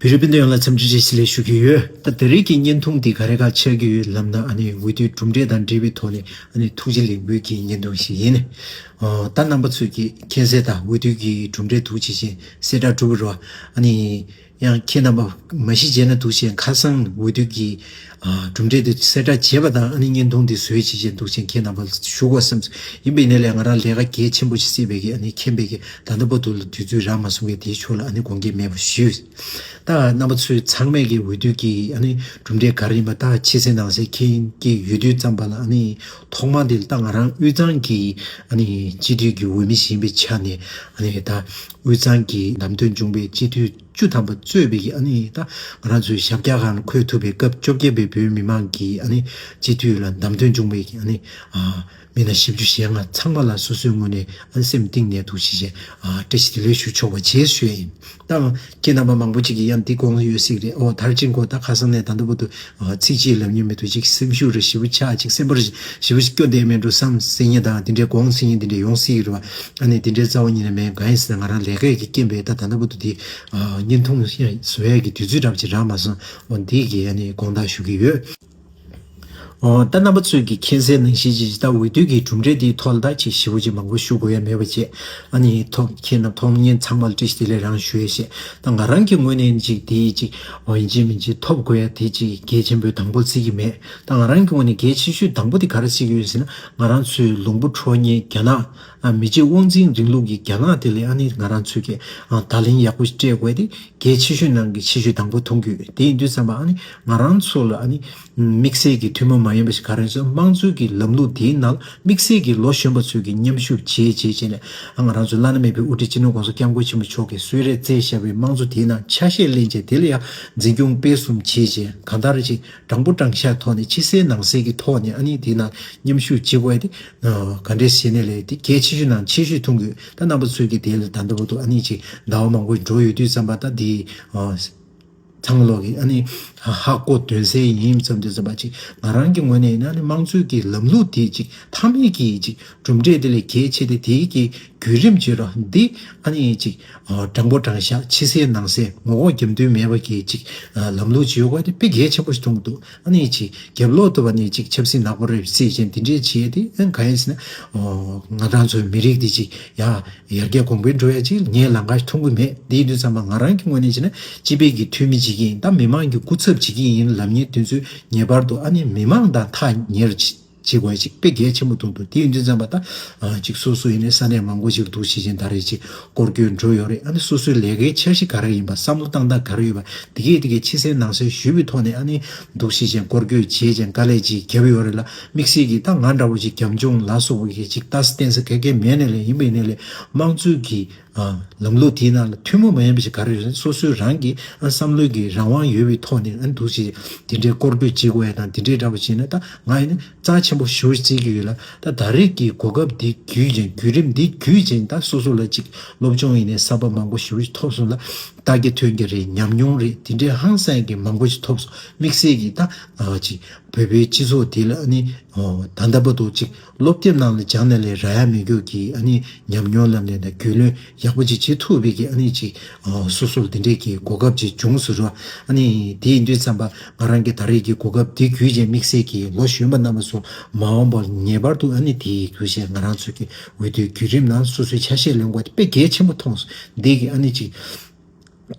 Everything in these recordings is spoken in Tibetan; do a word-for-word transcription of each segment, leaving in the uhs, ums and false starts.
བོད་རིགས་སྤུན་ཟླ་ཡོངས་ལ་འཚམས་འདྲི་བཀྲ་ཤིས་བདེ་ལེགས་ཞུ་གི་ཡོད། ད་དེ་རིང་གི་བརྙན་ཐུང་འདི་ག་རེ་ག་ཆགས་ཀྱི་ཡོད་ལབ་ན། ཨ་ནི་འོས་བསྡུའི་གྲུབ་འབྲས་དང་འབྲེལ་བའི་ཐོག་ནས་ཨ་ནི་ཐུགས་རྗེ་ལེགས་འབུལ་གྱི་བརྙན་ཐུང་ཞིག་ཡིན། ཨོ། ད་རྣམ་པ་ཚོས་ཀྱི་མཁྱེན་གསལ་དང་འོས་བསྡུ་གི་གྲུབ་འབྲས་འདུག་ཅེས་བཤད་གྲྭ་གྲུབ་རོགས། ཨ་ནི་ཡང་ཁྱེད་རྣམ་པ་མ་གཞི་བྱས་ན་འདུག་ཅེས་ཁ་སང་འོས་བསྡུ་གི་ཨ་གྲུབ་འབྲས་དེ་གསལ་བསྒྲགས་བྱས་པ་དང་། ཨ་ནི་བརྙན་ཐུང་འདི་བཟོས་བྱས་བྱས་འདུག་ཅེས་ཁྱེད་རྣམ་པ་ཞུ་དགོས་བསམ། ཡིན་པའི་ནས་ལས་ང་རང་ལས་ཀ་གལ་ཆེན་པོ་ཞིག་བསྲེས་པའི་གི་ཨ་ནི་མཁྱེན་པའི་གི་ད་ལྟ་བར་དུ་ལ་དུས་ཚོད་རག་མ་སོང་གི་དེའི་ཕྱོགས་ལ་ཨ་ནི་དགོངས་འགལ་མེད་པ་ཞུས། ད་རྣམ་པ་ཚོས་ཚང་མས་ཀྱི་འོས་བསྡུ་གི་ཨ་ནི་གྲུབ་འབྲས་ག་རེ་ཡིན་པ་ད་ཕྱི་གསལ་ནང་གསལ་མཁྱེན་གྱི་ཡོད་དུས་ཙམ་པ་ལ། ཨ་ནི་ཐོག་མ་དེ་ལ་ད་ང་རང་དབུས་གཙང་གི་ཨ་ནི་སྤྱི་འཐུས་ཀྱི་འོས་མི་ཞིག་ཡིན་པའི་ཆ་ནས། ཨ་ནི་ད་དབུས་གཙང་གི་ལམ་སྟོན་བྱུང་བའི་སྤྱི་འཐུས་བཅུ་ཐམ་པ་གཙོས་པའི་གི་ཨ་ནི་ད་ང་རང་ཚོའི་ཞབས་བཀྱག་སྒང་ལ་འཁོད་ཐུབ་པའི་སྐབས་བཅོ་བརྒྱད་པའི་བོད་མི་མང་གི་ཨ་ནི་སྤྱི་འཐུས་ལ་ལམ་སྟོན་བྱུང་བའི་གི་ཨ་ནི་ཨ། མི་སྣ་བཞི་བཅུ་ཞེ་ལྔ་ཚང་མ་ལ་སོ་སོའི་ངོས་ནས་ཨ་སེམས་གཏིང་ནས་ཐུགས་རྗེ་ཆེ། ཨ་བཀྲ་ཤིས་བདེ་ལེགས་ཞུ་ཆོག་པ་བྱེད་ཞུ་ཡ་ཡིན། ད་ཁྱེད་རྣམ་པ་མང་པོ་ཅིག་གིས་ཡང་འདི་དགོངས་ཡོད་སྲིད་རེད། ཨོ་མཐར་ཕྱིན་གོ་ད་ཁ་སང་ནས་ད་ལྟ་བར་དུ་ཨ་ཚིག་གཅིག་ལབ་མྱོང་མེད་འདུག་ཅིག་སེམས་ཤུགས་རེ་ཞེ་པོ་ཆག་ཅིག་སེམས་པ་རེ་ཞེ་པོ་ཞིག་སྐྱོ་བསྡད་མེད་འགྲོ་བསམ་ཟེར་མཁན་དང་། དེ་འདྲའི་དགོངས་ཟེར་མཁན་དེ་འདྲ་ཡོང་སྲིད་རེད་བ། ཨ་ནི་དེ་འདྲའི་རྩ་བ་ཉིད་ནས་མེད། གང་ཡིན་ཟེར་ན་ང་རང་ལས་ཀའི་གི་རྐྱེན་པས་ད་ད་ལྟ་བར་དུ་དེ་ཨ་བརྙན་ཐུང་བཟོ་ཡ་གི་དུས་ཚོད་འདྲ་པོ་ཅིག་རག་མ་སོང་། ཨོ་འདི་གི་ཨ་ནི་དགོངས་དག་ཞུ་གི་ཡོད། ཨོ། ད་རྣམ་པ་ཚོས་ཀྱི་མཁྱེན་གསལ་ནང་བཞིན་ཅིག་ད་འོས་བསྡུ་གི་གྲུབ་འབྲས་འདིའི་ཐོག་ལ་ད་ཅིག་ཞེ་པོ་ཅིག་མང་པོ་ཞུ་དགོས་ཡ་མེད་པ་བྱས། ཨ་ནི་ཐོག་ཁྱེད་རྣམས་ཐོག་མཉན་ཚང་མ་ལ་བཀྲ་ཤིས་བདེ་ལེགས་རང་ཞུ་ཡ་བྱས། ད་ང་རང་གི་ངོས་ནས་ཅིག་དེའི་ཅིག་ཨོ་ཡིན་གཅིག་མིན་གཅིག་ཐོབ་དགོས་ཡ་དེ་ཅིག་གལ་ཆེན་པོའི་དང་པོ་བརྩི་གི་མེད། ད་ང་རང་གི་ངོས་ནས་གལ་ཆེ་ཤོས་དང་པོ་དེ་ག་རེ་བརྩི་གི་ཡོད་ཟེར་ན། ང་རང་ཚོའི་ལུང་པ་འཕྲོག་མཁན་རྒྱ་ནག་ཨ་མི་རྗེ་དབང་འཛིན་རིང་ལུགས་ཀྱི་རྒྱ་ནག་དེ་ལ་ཨ་ནི་ང་རང་ཚོས་ཀྱི་ཨ་བརྡ་ལན་ཡག་པོ་ཞིག་སྤྲད་དགོས་ཏེ། གལ་ཆེ་ཤོས་ནང་གི་ཆེ་ཤོས་དང་པོ་མཐོང་གི་ཡོད། དེ་ཡིན་དུས་ཙམ་པ་ཨ་ནི་ང་རང་ཚོ་ལ་ཨ་ནི་དམིགས་བསལ་གྱི་ཐུན་མོང་མ་ཡིན་པ་ཞིག་ག་རེ་ཡིན་ཟེར་ན། དམངས་གཙོའི་གི་ལམ་ལུགས་དེའི་ནང་དམིགས་བསལ་གྱི་ལོ་གཞོན་པ་ཚོས་ཀྱི་མཉམ་ཞུགས་བྱེད་བྱེད་བྱས་ནས། ཨ་ང་རང་ཚོ་བླ་ན་མེད་པའི་དབུ་ཁྲིད་སྤྱི་ནོར་༸གོང་ས་༸སྐྱབས་མགོན་ཆེན་པོ་མཆོག་གིས་གསོལ་རས་བསྩལ་བཞག་པའི་དམངས་གཙོ་དེའི་ནང་ཆ་ཤས་ལེན་བྱས། དེ་ལ་ཡང་འཛིན་སྐྱོང་སྤེལ་གསུམ་བྱེད་བྱས། གང་ལྟར་ཅིག་དྲང་པོ་དྲང་བཞག་ཐོག་ནས་ཕྱི་གསལ་ནང་གསལ་གྱི་ཐོག་ནས་ཨ་ནི་དེའི་ནང་མཉམ་ཞུགས་བྱེད་དགོས་ཏེ། ག་འདྲས་ཟེར་ནས་ལས་དེ་གལ་ཆེ་ཤོས་ནང་ཆེ་ཤོས་མཐོང་གི་ཡོད། ད་རྣམ་པ་ཚོས་ཀྱི་དེ་ལ་ད་ལྟ་བར་དུ་ཨ་ནི་ཅིག་ཟླ་བ་མང་པོ་འགྲོ་ཡོད་དུས་ཙམ་པ། ད་དེ་ཚང་མ་ལོག་གི་ཨ་ནི་ཧ་གོ་དོན་གསལ་ཡིན་ཙམ་དུས་ཙམ་པ། ཅིག་ང་རང་གི་ངོས་ནས་ཡིན་ན་ཨ་ནི་དམངས་གཙོའི་གི་ལམ་ལུགས་དེ་ཅིག་མཐའ་མའི་གི་ཅིག་གྲུབ་འབྲས་དེ་ལས་གལ་ཆེ་སྟེ། དེའི་གི་བརྒྱུད་རིམ་བརྗོད་རོགས་འདི་ཨ་ནི་ཅིག་ཨ་དྲང་པོ་དྲང་བཞག་ཕྱི་གསལ་ནང་གསལ་ངོ་ལྐོག་རྒྱབ་མདུན་མེད་པ་གི་ཅིག་ཨ་ལམ་ལུགས་ཅིག་ཡོད་དགོས་དེ་དཔེ་གལ་ཆེན་པོ་ཞིག་མཐོང་གི་འདུག་ཨ་ནི་ཅིག་རྒྱབ་ལོག་ཏུ་བ་ནི་ཅིག་ཆབ་སྲིད་ནག་པོ་རེད་ཟེར་བཞིན་དེ་འདྲའི་བྱས་ཏེ། ཨ་གང་ཡིན་ཟེར་ན། ཨོ་ང་རང་ཚོའི་མི་རིགས་འདི་ཅིག་ཡ་ཡར་རྒྱས་གོང་འཕེལ་འགྲོ་ཡ་ཅིག་ངས་ལམ་ཁ་ཞིག་མཐོང་གི་མེད། དེ་ཡིན་དུས་ཙམ་པ་ང་རང་གི་ངོས་ནས་བྱས་ན་སྤྱི་པའི་གི་འཐུས་མི་ཅིག་ཡིན། ད་མི་མང་གི་སྐུ་ཚབ་ཅིག་ཡིན་ལབ་མཁན་དེ་ཚོས་ངེས་པར་དུ་ཨ་ནི་མི་མང་དང་ཐག་ཉེ་རུ་ཅིག་བྱེད་དགོས་ཅིག་དཔེ་གལ་ཆེན་པོ་མཐོང་འདུག་དེ་ཡིན་དུས་ཙམ་པ་ད་ཨ་ཅིག་སོ་སོ་ཡིན་ནའི་ས་གནས་མང་པོ་ཞིག་འདུག་ཞེས་བཞིན་ད་རེས་ཅིག་སྐོར་སྐྱོད་འགྲོ་ཡོད་རེད། ཨ་ནི་སོ་སོའི་ལས་ཀའི་འཆར་གཞི་ག་རེ་ཡིན་པ། བསམ་བློ་བཏང་སྟངས་ག་རེ་ཡོད་པ། དེ་གས་དེ་གས་ཕྱི་གསལ་ནང་གསལ་ཞུས་པའི་ཐོག་ནས་ཨ་ནི་འདུག་ཞེས་བཞིན་སྐོར་སྐྱོད་བྱས་བཞིན་དཀའ་ལས་ཅིག་བརྒྱབ་ཡོད་རེད་ལ། དམིགས་བསལ་གྱིས་ད་ང་འདྲ་བོ་ཅིག་རྒྱབ་ལྗོངས་ལ་སོགས་པ་གི་ཅིག་ལྟ་ས་བསྟན་ས་ག་གེ་མེད་ནས་ལས་ཡིན་པའི་ནས་ལས་དམངས་གཙོའི་གི་ཨ་ལམ་ལུགས་དེའི་ནང་ལ་ཐུན་མོང་མ་ཡིན་པ་ཞིག་ག་རེ་ཡོད་ཟེར་ན། སོ་སོའི་རང་གི་ཨ་བསམ་བློའི་གི་རང་དབང་ཡོད་པའི་ཐོག་ནས་ཨ་འདུག་ཅིག་དེ་འདྲའི་སྐོར་སྐྱོད་བྱེད་དགོས་ཡ་དང་། དེ་འདྲའི་འདྲ་བོ་བྱས་ན་ད་ང་ཡིན་ན་རྩ་ཆེན་པོ་ཞེ་པོ་ཅིག་བརྩི་གི་ཡོད་ལ། ད་ད་རེས་ཀྱི་གོ་སྐབས་འདི་བརྒྱུད་ཅིང་བརྒྱུད་རིམ་འདི་བརྒྱུད་ཅིང་ད་སོ་སོ་ལ་ཅིག་སློབ་སྦྱོང་ཡིན་ནའི་གསར་པ་མང་པོ་ཞེ་པོ་ཅིག་ཐོབ་སོང་ལ། ལྟ་རྒྱ་ཐོན་རྒྱ་རེད། ཉམས་མྱོང་རེད། དེ་འདྲའི་ཧང་སང་གི་མང་པོ་ཞིག་ཐོབ་སོང་། དམིགས་བསལ་གྱིས་ད་ཨ་ཅིག་བོད་པའི་སྤྱི་ཚོགས་དེ་ལ་ཨ་ནི་ཨོ་ད་ལྟ་བར་དུ་ཅིག་སློབ་དེབ་ནང་ལ་སྦྱངས་ནས་ལས་རག་ཡ་མེད་རྒྱུ་གི་ཨ་ནི་ཉམས་མྱོང་ལབ་ནས་ད་རྒྱུས་ལོན་ཡག་པོ་ཅིག་བྱེད་ཐུབ་པའི་གི་ཨ་ནི་ཅིག་ཨོ་སོ་སོར་དེ་འདྲའི་གི་གོ་སྐབས་ཅིག་བྱུང་སོང་ར། ཨ་ནི་དེ་ཡིན་དུས་ཙམ་པ་ང་རང་གི་ད་རེས་ཀྱི་གོ་སྐབས་དེ་བརྒྱུད་ཅིང་དམིགས་བསལ་གྱི་ལོ་གཞོན་པ་རྣམ་པ་ཚོ་མ་འོངས་པར་ངེས་པར་དུ་ཨ་ནི་དེའི་དུས་ཆེན་ང་རང་ཚོ་གི་འོས་བསྡུའི་བརྒྱུད་རིམ་ནང་སོ་སོའི་ཆ་ཤས་ལེན་དགོས་དེ་དཔེ་གལ་ཆེན་པོ་མཐོང་སོང་། འདི་གི་ཨ་ནི་ཅིག་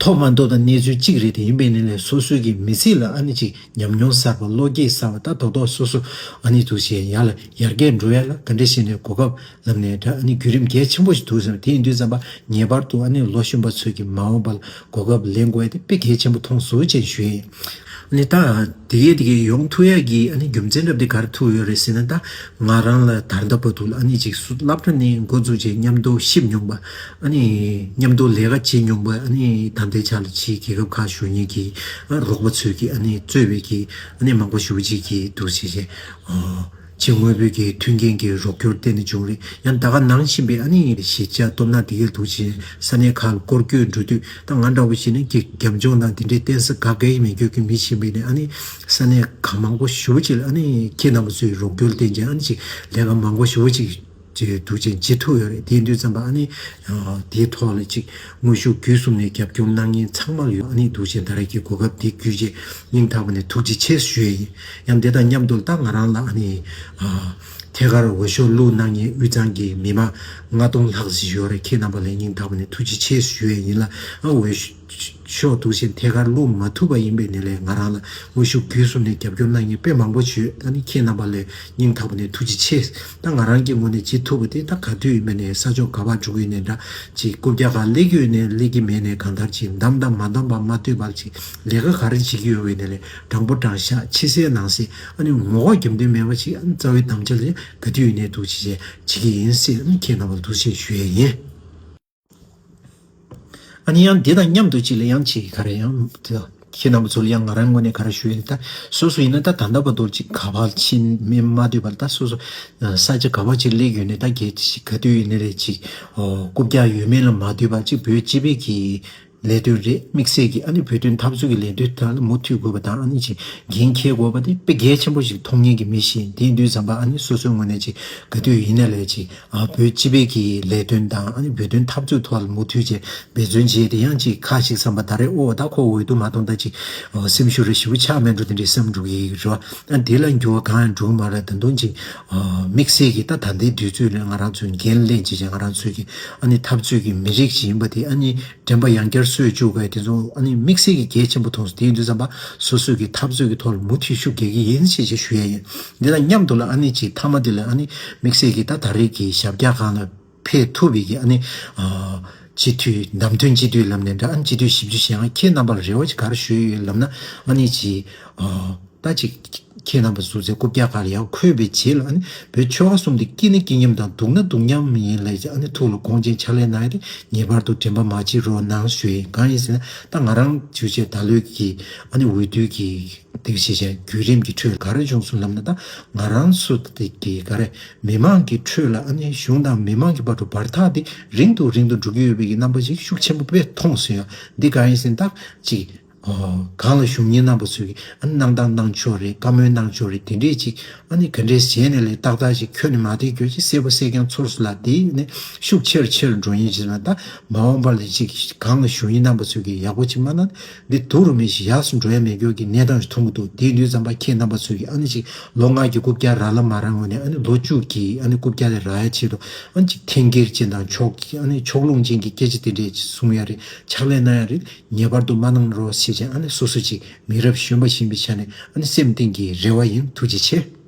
ཐོབ་མ་ཐོབ་དང་གནས་ཚུལ་གཅིག་རེད་དེ། ཡིན་པའི་ནི་ལས་སོ་སོའི་གི་མི་ཚེ་ལ་ཨ་ནི་ཅིག་ཉམས་མྱོང་གསར་པ་བློ་སྐྱེད་གསར་པ་ད་རྡོག་རྡོག་སོ་སོ་ཨ་ནི་འདུག་བྱས་ཡར་ལ་ཡར་རྒྱས་འགྲོ་ཡ་ལ་ག་འདྲ་ཞིག་ནས་གོ་སྐབས་ལབ་ནས་ད་ཨ་ནི་བརྒྱུད་རིམ་གལ་ཆེན་པོ་ཞིག་འདུག་ཟེར། དེ་ཡིན་དུས་ཙམ་པ་ངེས་པར་དུ་ཨ་ནི་ལོ་གཞོན་པ་ཚོས་ཀྱི་མ་འོངས་པ་ལ་གོ་སྐབས་ལེན་དགོས་ཡ་དེ་དཔེ་གལ་ཆེན་པོ་མཐོང་སོང་ཅེས་ཞུ་ཡ་ཡིན། ཨ་ནི་ད་དེ་གས་དེ་གས་ཡོང་ཐུབ་ཡ་གི་ཨ་ནི་རྒྱུ་མཚན་འདྲ་པོ་དེ་ག་རེ་ཐུག་ཡོད་རེད་ཟེར་ན། ད་ང་རང་ལ་ད་ལྟ་བར་དུ་ལ་ཨ་ནི་ཅིག་སློབ་གྲྭ་ནས་འགོ་འཛུགས་བྱས་མཉམ་དུ་གཤིབ་མྱོང་པ། ཨ་ནི་མཉམ་དུ་ལས་ཀ་བྱེད་མྱོང་པ། ཨ་ནི་ད་ལྟའི་ཆ་ལ་ཕྱིའི་རྒྱལ་ཁབ་ཁག་བཞུགས་མཁན་གྱི་ཨ་རོགས་པ་ཚོས་ཀྱི་ཨ་ནི་གཙོས་པའི་གི་ཨ་ནི་མང་པོ་ཞེ་པོ་ཅིག་གིས་འདུག་བྱས་བྱས་ཕྱི་དངོས་པོའི་གི་མཐུན་རྐྱེན་གྱི་རོགས་སྐྱོར་བརྟེན་ནས་བྱུང་རེད། ཡང་ད་ག་ནང་བཞིན་པའི་ཨ་ནི་གཞིས་ཆགས་སྟོབས་ན་དེ་གའི་འདུག་བྱས་ས་གནས་ཁག་ལ་སྐོར་སྐྱོད་འགྲོ་དུས། ད་ང་འདྲ་བོ་ཞིག་ནི་གི་རྒྱབ་ལྗོངས་དང་དེ་འདྲའི་བརྟེན་ས་ག་གེ་མེད་རྒྱུ་གི་མི་ཞིག་ཡིན་པས་ནི། ཨ་ནི་ས་གནས་གང་མང་པོ་ཞེ་པོ་ཅིག་ལ་ཨ་ནི་ཁྱེད་རྣམ་པ་ཚོའི་རོགས་སྐྱོར་བརྟེན་བྱས་ཨ་ནི་ཅིག་ལས་ཀ་མང་པོ་ཞེ་པོ་ཅིག་ ཅིག་འདུག་ཅེས་བྱེད་ཐུབ་ཡོད་རེད། དེ་དུས་ཙམ་པ་ཨ་ནི་དེའི་ཐོག་ལ་ཅིག་དངོས་ཤུགས་བརྒྱུད་གསུམ་ནས་རྒྱབ་སྐྱོར་གནང་མཁན་ཚང་མ་ལ་ཡོད། ཨ་ནི་འདུག་ཅེས་ད་རེས་ཀྱི་གོ་སྐབས་འདི་བརྒྱུད་ཅེས་སྙིང་ཐག་པ་ནས་ཐུགས་རྗེ་ཆེ་ཞུ་ཡས་ཡིན། ཡང་དེ་དང་མཉམ་དུ་ད་ང་རང་ལ་ཨ་ནི་ཐད་ཀར་འོས་ཤོག་བླུགས་གནང་མཁན་དབུས་གཙང་གི་མི་མང་ལྔ་སྟོང་ལྷག་ཙམ་ཡོད་རེད། ཁྱེད་རྣམ་པ་ལ་སྙིང་ཐག་པ་ནས་ཐུགས་རྗེ་ཆེ་ཞུ་ཡས་ཡིན་ལ། ཨ་འོས་ཤོག་འདུག་ཅེས་ཐད་ཀར་བླུགས་མ་ཐུབ་པ་ཡིན་པའི་ནི་ལས་ང་རང་ལ་དངོས་ཤུགས་བརྒྱུད་གསུམ་ནས་རྒྱབ་སྐྱོར་གནང་མཁན་དཔེ་མང་པོ་ཡོད། ཨ་ནི་ཁྱེད་རྣམ་པ་ལ་སྙིང་ཐག་པ་ནས་ཐུགས་རྗེ་ཆེ། ད་ང་རང་གི་ངོས་ནས་བྱེད་ཐུབ་པ་དེ་ད་ག་དུས་ཡིན་པ་ནས་ས་ཕྱོགས་ག་པར་འགྲོ་གི་ཡོད་ནའི་འདྲ། ཅིག་རྐུབ་བཀྱག་ག་སླེབས་ཀྱི་ཡོད་ནའི་སླེབས་ཀྱི་མེད་ནའི་གང་ལྟར་ཅིག་འདམ་དང་མ་འདམ་པ་མ་ལྟོས་པར་ཅིག་ལས་ཀ་ག་རེ་བྱེད་ཀྱི་ཡོད་པའི་ནི་ལས་དྲང་པོ་དྲང་བཞག་ཕྱི་གསལ་ནང་གསལ་ཨ་ནི་ངོ་ལྐོག་རྒྱབ་མདུན་མེད་པ་ཅིག་ཨ་ནི་རྩ་བའི་དམ་བཅའ་ལ་ག་དུས་ཡིན་ནའི་འདུག་ཅེས་བྱེད་ཀྱི་ཡིན་ཟེར་ཨ་ནི་ཁྱེད་རྣམ་པ་ལ་འདུག་ཅེས་ཞུ་ཡས་ཡིན། ཨ་ནི་ཡང་འདི་དང་མཉམ་དུ་ཅིག་ལ་ཡང་ཅིག་ག་རེ་ཡང་དེ་ཁྱེད་རྣམ་པ་ཚོ་ལ་ཡང་ང་རང་ངོས་ནས་ག་རེ་ཞུ་ཡིན་ད། སོ་སོ་ཡིན་ན་ད་ད་ལྟ་བར་དུ་ཅིག་ག་པར་ཕྱིན་མིན་མ་ལྟོས་པར་ད་སོ་སོ་ས་ཆ་ག་པར་ཅིག་སླེབས་ཡོད་ནའི་ད་གལ་ཏེ་ཅིག་ག་དུས་ཡིན་ནའི་རེད་ཅིག་རྐུབ་བཀྱག་ཡོད་མེད་ལ་མ་ལྟོས་པར་ཅིག་བོད་སྤྱི་པའི་གི་ལས་དོན་རེད། དམིགས་བསལ་གྱི་ཨ་ནི་བོད་དོན་འཐབ་རྩོད་ཀྱི་ལས་དོན་དག་ལ་མུ་མཐུད་དགོས་པ་དང་ཨ་ནི་ཅིག་འགན་འཁྱེར་དགོས་པ་དེ་དཔེ་གལ་ཆེན་པོ་ཞིག་མཐོང་མཁན་གྱི་མི་ཞིག་ཡིན། དེ་ཡིན་དུས་ཙམ་པ་ཨ་ནི་སོ་སོའི་ངོས་ནས་ཅིག་ག་དུས་ཡིན་ནའི་ལས་ཅིག་ཨ་བོད་སྤྱི་པའི་གི་ལས་དོན་དང་ཨ་ནི་བོད་དོན་འཐབ་རྩོད་ཐོག་ལ་མུ་མཐུད་བྱས་འབད་བརྩོན་བྱས་ཏེ་ཡང་ཅིག་ཁ་ཞིག་བསམ་པ་ད་རེས་ཨོ་ད་ཁོ་འོས་བསྡུ་མ་གཏོང་ད་ཅིག་སེམས་ཤུགས་རེ་ཞེ་པོ་ཆག་མེད་འགྲོ་དེ་འདྲའི་བསམ་འགྲོ་གི་རེད་བ། ཨ་དེ་ལ་འགྱུར་བ་གང་ཡང་འགྲོ་གི་མ་རེད། ད་དུང་ཅིག་དམིགས་བསལ་གྱི་ད་ད་ལྟའི་དུས་ཚོད་ལ་ང་རང་ཚོའི་འགན་ལེན་བྱེད་བྱས་ང་རང་ཚོའི་གི་ཨ་ནི་འཐབ་རྩོད་ཀྱི་མི་རིགས་ཤིག་ཡིན་པ་དེ་ཨ་ནི་དྲན་པ་ཡང་བསྐྱར་གསོས་བཅུག་དགོས། དེ་ཚོ་ཨ་ནི་དམིགས་བསལ་གྱི་གལ་ཆེན་པོ་མཐོང་སོང་། དེ་ཡིན་དུས་ཙམ་པ་སོ་སོ་གི་འཐབ་རྩོད་ཀྱི་ཐོག་ལ་མུ་མཐུད་ཤུགས་རྒྱག་གི་ཡིན་ཞེས་ཞེས་ཞུ་ཡས་ཡིན། འདི་དང་མཉམ་དུ་ལ་ཨ་ནི་ཅིག་མཐའ་མ་འདི་ལ་ཨ་ནི་དམིགས་བསལ་གྱི་ད་ད་རེས་ཀྱི་ཞབས་བཀྱག་སྒང་ལ་ཕེབས་ཐུབ་པའི་གི་ཨ་ནི་སྤྱི་འཐུས་བདམས་ཐོན་སྤྱི་འཐུས་ལམ་ནས་འདྲ་ཨ་ནི་སྤྱི་འཐུས་བཞི་བཅུ་ཞེ་ལྔ་ཁྱེད་རྣམ་པར་རེ་བ་ཅིག་ག་རེ་ཞུ་ཡི་ཡོད་ལབ་ན་ཨ་ནི་ཅིག་ད་ཅིག་ཁྱེད་རྣམ་པ་ཚོ་ཚེ་རྐུབ་བཀྱག་ཁ་ལ་ཡར་འཁོད་པའི་རྗེས་ལ་ཨ་ནི་བོད་ཆོལ་ཁ་གསུམ་དེ་སྐྱིད་ན་སྐྱིད་མཉམ་དང་སྡུག་ན་སྡུག་མཉམ་ཡིན་ལ་ཨ་ནི་ཐུགས་ལ་དགོངས་བཞེས་ཕྱག་ལས་གནང་ཡ་དེ་ངེས་པར་དུ་དྲན་པ་མ་བརྗེད་རོགས་གནང་ཞུ་ཡིན། གང་ཡིན་ཟེར་ན་ད་ང་རང་ཇུ་ཆེ་ད་ལོའི་གི་ཨ་ནི་འོས་བསྡུ་གི་དེ་བྱེད་བྱ་བརྒྱུད་རིམ་གྱི་ཁྲོད་ག་རེ་བྱུང་སོང་ལབ་ན་ད་ང་རང་ཚོ་དེ་གི་ག་རེ་མི་མང་གི་ཁྲོད་ལ་ཨ་ནི་གཞུང་དང་མི་མང་གི་བར་དུ་བར་ཐག་དེ་རིང་དུ་རིང་དུ་འགྲོ་གི་ཡོད་པའི་གི་རྣམ་པ་ཞིག་ཤུགས་ཆེན་པོ་དཔེ་མཐོང་སོང་ཡ། འདི་གང་ཡིན་ཟེར་ན་ད་ཅིག་ཨོ། གང་ལ་ཞུགས་མཁན་རྣམ་པ་ཚོས་ཀྱིས་ཨ་ནི་གནང་སྟངས་གནང་ཕྱོགས་རེད། བཀའ་མོལ་གནང་ཕྱོགས་རེད། དེ་འདྲས་ཅིག་ཨ་ནི་ག་འདྲས་བྱས་ནས་ལས་ཏག་ཏག་ཅིག་ཁྱོན་ནས་མ་བསྡད་རྒྱུ་ཅིག་གསལ་པོ་གསལ་རྐྱང་ཚོར་སོང་ལ། དེ་ནས་ཤུགས་ཆེར་ཆེར་འགྲོ་ཡིན་ཅིག་ལ་ད་མ་འོངས་པ་ལ་ཅིག་གང་ལ་ཞུགས་མཁན་རྣམ་པ་ཚོས་ཀྱིས་ཡག་པོ་ཅིག་མ་གནང་འདི་སྡུག་རུ་མི་ཞིག་ཡག་སུ་འགྲོ་ཡ་མེད་རྒྱུ་གི་གནས་སྟངས་ཞིག་མཐོང་གི་འདུག་དེ་དུས་ཙམ་པ་ཁྱེད་རྣམ་པ་ཚོས་ཀྱིས་ཨ་ནི་ཅིག་ལོ་ལྔ་གི་རྐུབ་བཀྱག་རག་ལ་མ་རག་ངོས་ནས་ཨ་ནི་ལོ་བཅུ་གི་ཨ་ནི་རྐུབ་བཀྱག་ལས་རག་ཡ་ཆེད་དུ་ཨ་ནི་ཅིག་འཐེན་འཁྱེར་ཅན་དང་ཕྱོགས་ཀྱི་ཨ་ནི་ཕྱོགས་ལྷུང་ཅན་གྱི་སྐད་ཆ་དེ་འདྲས་ཅིག་གསུང་ཡ་རེད། ཕྱག་ལས་གནང་ཡ་རེད། ངེས་པར་དུ་མ་གནང་རོགས་ཞེས་བྱས་ཨ་ནི་སོ་སོ་ཅིག་མི་རབས་གཞོན་པ་ཞིག་ཡིན་པའི་ཆ་ནས་ཨ་ནི་སེམས་གཏིང་གི་རེ་བ་ཡིན། ཐུགས་རྗེ་ཆེ།